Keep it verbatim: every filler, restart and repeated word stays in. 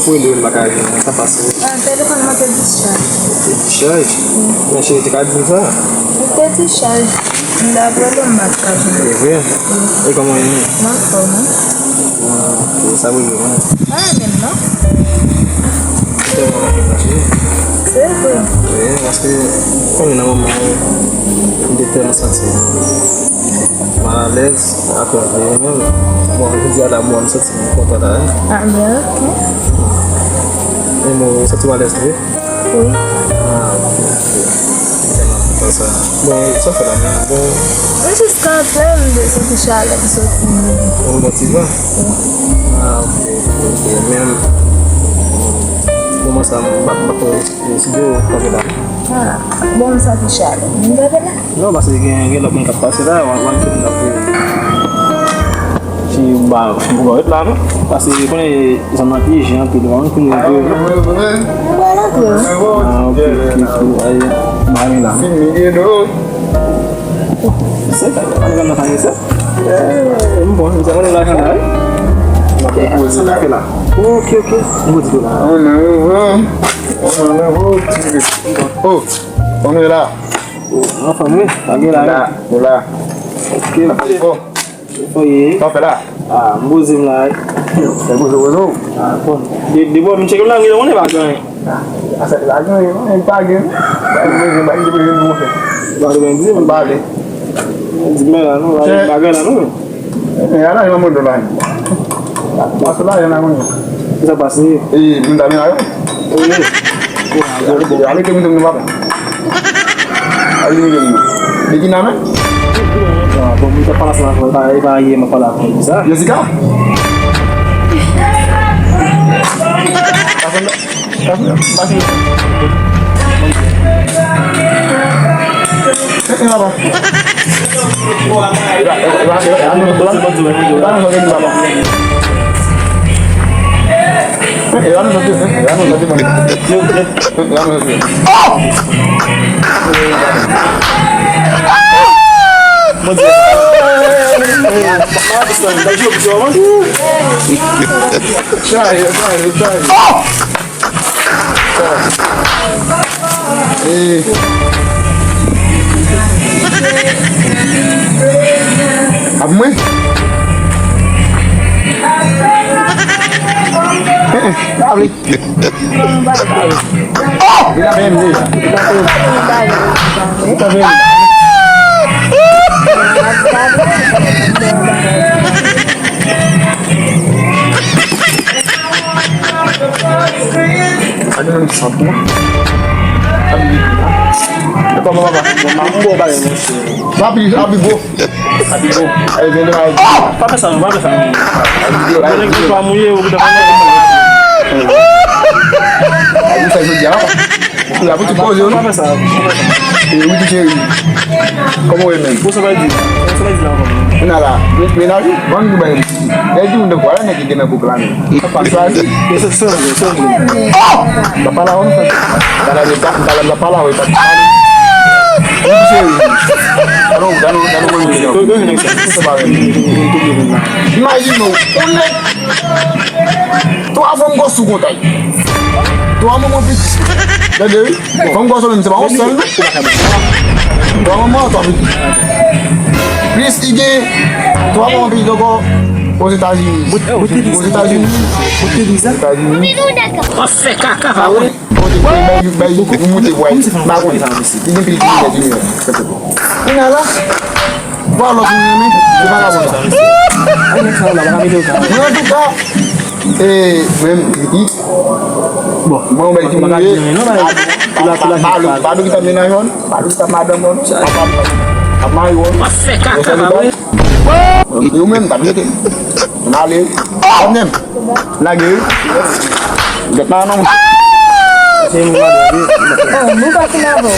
Mwen de m pa ka jwenn, sa pase. Ah, telefòn mwen te dischaj. Te dischaj? Wi. Men cheri, te ka di m sa. Li te dischaj. M ta rele m pa t ka jwenn. E vre? Wi. E kòman w ye menm? M anfòm, wi. Ah, ok, sa vle di mwen. Pa renmen m, non? Tèlman manke m la, cheri. Se vre. Wi, paske konnen nan moman, m te tèlman santi m malalèz, akoz de ou menm. Bon, jodi a la, bon, m santi m kontan la, wi. Ah, ben, ok. E mwen, ou santi w alèz tou, wi? Wi. Ah, ok, ok. M tèlman kontan sa. Bon, sa w fè la menm? Bon. Mwen jis kanpe, m te santi chalè m soti. Ou motive? Wi. Ah, ok, ok, ok. Men, moman sa, m pa, m pa konn si, si de ou kanpe la. Ah, bon, m santi chalè. M kanpe la. Non, paske gen, gen lòt moun k ap pase la, w ap, w ap jwenn lòt. Fi ba, fi ba ret la, non? Paske konnen zòn nan pyeje anpil, w ap konnen vre. Mwen pral antre, wi. Ah, ok, ok, ok. Ay, ba men la. Se sa, pa gen nan sa. Eh, m bon, m di, mwen lajan la, wi. Sa n ap fè la. Ok, ok. M di la. Oh, on est là. Anfòm, wi. Pa gen la, wi. Nou la. Ok. Fò. Fò ye. Sa w fè la? Ah, m poze m la, wi. Fè poze, poze w. Ah, bon. De, de bò, m tcheke m la, m gentan konnen pa gen anyen. Ah, sa pa gen anyen, non, pa gen. Pa gen bezwen, pa gen bezwen pou fè. Pa gen bezwen, di m. Pale. Di m la, non, pa gen bagay la, non. E, ala yon mwen do la. Pase la, yon la, mwen. Sa pase? E, m ta vin la, yo. Wi. Ale, te mwen, mwen, papa. Ale, mwen, mwen. E ki nan men? Ah, bon, mwen te pale sa, mwen pa, e pa yè, mwen pale avè sa. Jessica? Pase la. Pase la. Pase la. Ap mwen? Ap li. Oh! Li la fè m di. Li ta fè m. Sa gen menm sant, non? Sa gen menm sant. E kòman papa? Bon, m ap bon bagay, monchè. Sa pi, sa pi gwo. Sa pi gwo. Ay, vin la. Pa fè sa, non, pa fè sa, non. Mwen nèg ki pa mouye, ou ki ta pa mouye. Ay, sa jodi a, papa. Ou la pou ti poze, non? Pa fè sa. E, wi, ti cheri. Kòman w ye menm? Bon, sa va di. Sa va di la, kòman? Ou nan la. Menaj ou? Ban nou bay. Lè di moun de kwa la, nèg ki gen nan gwoup la, men. Sa pa chwazi. Yo, se, se vre, se vre. Oh! Papa la, wè, m fè. Gade, gade, gade, papa la, wè, pa. Wi, cheri. Gade, gade, gade, mwen, mwen, mwen. Sa pa vre. Imajine w, yon nèg, twa fanm gwo sou kontay. Twa manman piti. Gade, wi. Bon, fanm gwo sou menm, se pa yon sèl, non. Twa manman, twa piti. Plis, li gen twa manman piti ankò Ozetazini. Ozetazini. Ozetazini. W ap fè kaka, pa wè. Kote bay, bay, pou moute vway. Pa konnen. Li gen pil kriminèl, kriminèl. Kounye a la, vwa lòt moun renmen, se vagabon sa. Men antouka, e, men, bon, mwen, mwen, ki moun ye, pa, pa, pa, pa, pa, pa, ki ta menaj ou, pa, ki ta madanm ou, pa, pa, pa, mari ou. W ap fè kaka, pa wè. Yo menm, t ap jete m. M ale. Kòmnyèm. Lage wi. Gèt la non. Se mwen madanm wi. Oh, nou pa fin avè w.